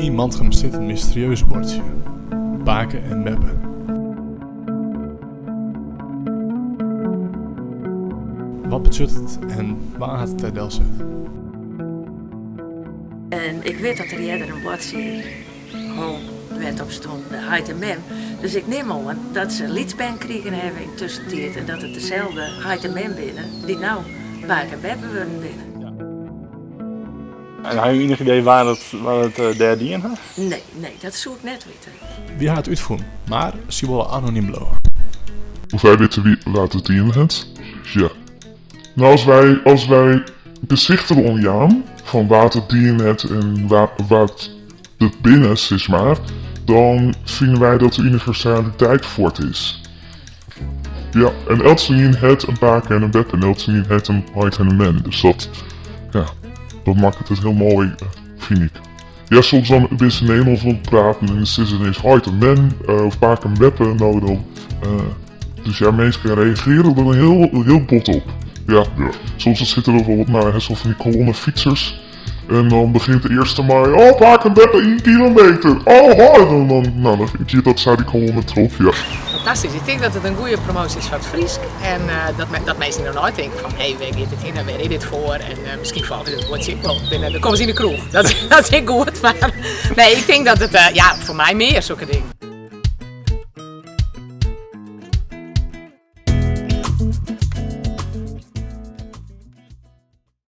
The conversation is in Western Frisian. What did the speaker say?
Yn Mantgum stiet in mysterieus buordsje, Pake en Beppe. Wat betsjut it en wa hat it dêr delset? En ik wit dat der earder in buordsje hong wêr't op stond de heit en mem. Dus ik nim oan dat se lytsbern krigen hawwe yn tuskentiid en dat it deselde heit en mem binne dy't no pake en beppe wurden binne. En ha jo ienich idee wa dat, wa dat eh, dêr dien hat? Nee, nee, dat soe ik net witte. Wy ha it útfûn, mar sy wolle anonym bliuwe. Of wy witte wie wa't it dien hat? Ja. No as wy as wy gesicht deroan jaan fan wa't it dien hat en wa wa't it binne sis mar, dan fine wy dat de universaliteit fuort is. Ja, en eltsenien hat in pake en in beppe en eltsenien hat in heit en in mem. Dus dat, ja, dat makket it hiel moai, fyn ik. Ja, soms dan binne se Nederlânsk oan it praten en dan sizze se ineens heit en mem of pake en beppe. No dan, dus ja, minsken reagearje der dan hiel, hiel bot op. Ja, soms dan sitte der wol, no, hast wol fan dy kolonne fytsers. En dan begjint de earste mei, oh pake en beppe ien kilometer, oh hoi, dan, dan, no, dan giet dat sa dy kolonne troch, ja. Fantastysk. Ik tink dat it in goede promoasje is foar it Frysk en dat, dat minsken der neitinke fan hé, wêr giet dit hinne, wêr is dit foar en miskien folgje se it buordsje ek wol. Binne, dan komme se yn de kroech. Dat, dat is ek goed, mar nee, ik tink dat it, ja, foar my mear sokke dingen.